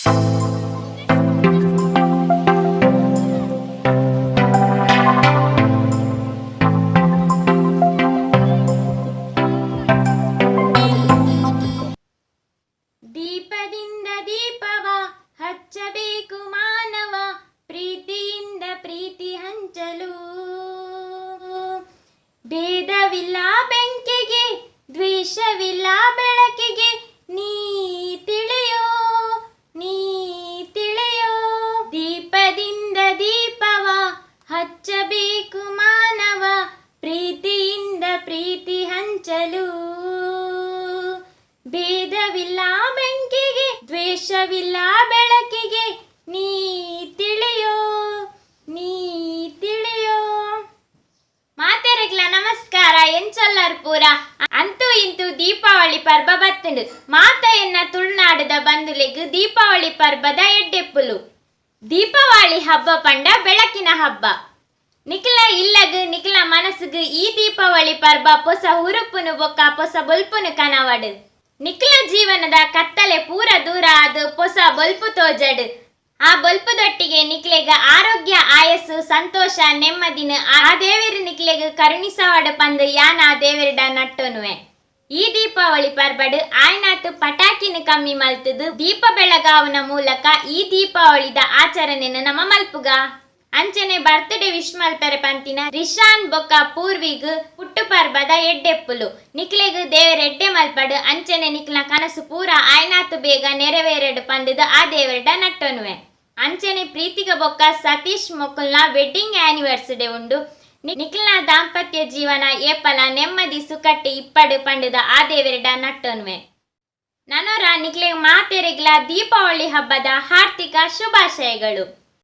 ದೀಪದಿಂದ ದೀಪವ ಹಚ್ಚಬೇಕು ಮಾನವ, ಪ್ರೀತಿಯಿಂದ ಪ್ರೀತಿ ಹಂಚಲು. ಭೇದವಿಲ್ಲ ಬೆಂಕಿಗೆ, ದ್ವೇಷವಿಲ್ಲ ಬೆಳಕಿಗೆ, ನೀ ತಿಳಿಯೋ, ನೀ ತಿಳಿಯೋ. ದೀಪದಿಂದ ದೀಪವ ಹಚ್ಚಬೇಕು ಮಾನವ, ಪ್ರೀತಿಯಿಂದ ಪ್ರೀತಿ ಹಂಚಲು. ಭೇದವಿಲ್ಲ ಬೆಂಕಿಗೆ, ದ್ವೇಷವಿಲ್ಲ ಬೆಳಕಿಗೆ, ನೀ ತಿಳಿಯೋ, ನೀ ತಿಳಿಯೋ. ಮಾತೆರೆಗ್ಲ ನಮಸ್ಕಾರ. ಎಂಚೊಲ್ಲರ್ ಪೂರ? ಅಂತೂ ಇಂತೂ ದೀಪಾವಳಿ ಪರ್ಬ ಬತ್ತುಂಡು. ಮಾತ ಎನ್ನ ತುಳುನಾಡದ ಬಂಧುಲೆಗ್ ದೀಪಾವಳಿ ಪರ್ಬದ ಎಡ್ಡೆಪ್ಪುಲು. ದೀಪಾವಳಿ ಹಬ್ಬ ಪಂಡ ಬೆಳಕಿನ ಹಬ್ಬ. ನಿಖಲ ಇಲ್ಲಗ್, ನಿಖಲ ಮನಸ್ಸುಗ್ ಈ ದೀಪಾವಳಿ ಪರ್ಬ ಪೊಸ ಹುರುಪುನು ಬೊಕ್ಕ ಪೊಸ ಬೊಲ್ಪುನು ಕನವಡ್. ನಿಖಲ ಜೀವನದ ಕತ್ತಲೆ ಪೂರ ದೂರ ಆದ್ ಪೊಸ ಬೊಲ್ಪು ತೋಜಡ್. ಆ ಬೊಲ್ಪುದೊಟ್ಟಿಗೆ ನಿಕ್ಲೆಗ್ ಆರೋಗ್ಯ, ಆಯಸ್ಸು, ಸಂತೋಷ, ನೆಮ್ಮದಿನ ಆ ದೇವೆರ್ ನಿಕ್ಲೆಗ್ ಕರುಣಿಸವಡ್ ಪಂದ್ ಯಾನ್ ಆ ದೇವೆರ್ಡ ನಟ್ಟೊನುವೆ. ಈ ದೀಪಾವಳಿ ಪರ್ಬಡ್ ಆಯ್ನಾತ್ ಪಟಾಕಿನ ಕಮ್ಮಿ ಮಲ್ತುದು ದೀಪ ಬೆಳಗಾವುನ ಮೂಲಕ ಈ ದೀಪಾವಳಿದ ಆಚರಣೆನ್ ನಮ ಮಲ್ಪುಗ. ಅಂಚನೆ ಬರ್ತ್ಡೇ ವಿಶ್ ಮಲ್ಪೆರೆ ಪಂತಿನ ರಿಶಾನ್ ಬೊಕ್ಕ ಪೂರ್ವಿಗ್ ಪುಟ್ಟು ಪರ್ಬದ ಎಡ್ಡೆಪ್ಪುಲು. ನಿಕ್ಲೆಗ್ ದೇವೆರ್ ಎಡ್ಡೆ ಮಲ್ಪಡ್. ಅಂಚನೆ ನಿಕ್ಲ್ನ ಕನಸು ಪೂರ ಆಯ್ನಾತ್ ಬೇಗ ನೆರವೇರಡ್ ಪಂಡುದು ಆ ದೇವೆರ್ಡ ನಟ್ಟೊನುವೆ. ಅಂಚನೆ ಪ್ರೀತಿಗ ಬೊಕ್ಕ ಸತೀಶ್ ಮೊಕುಲ್ನ ವೆಡ್ಡಿಂಗ್ ಆನಿವರ್ಸರಿ ಉಂಡು. ನಿಕ್ಲ್ನ ದಾಂಪತ್ಯ ಜೀವನ ಏಪಲ ನೆಮ್ಮದಿ ಸುಖಟ್ ಇಪ್ಪಡ್ ಪಂಡುದು ಆ ದೇವೆರ್ಡ ನಟ್ಟೊನುವೆ. ನನೊರ ನಿಕ್ಲೆಗ್ ಮಾತೆರೆಗ್ಲ ದೀಪಾವಳಿ ಹಬ್ಬದ ಹಾರ್ದಿಕ ಶುಭಾಶಯಗಳು.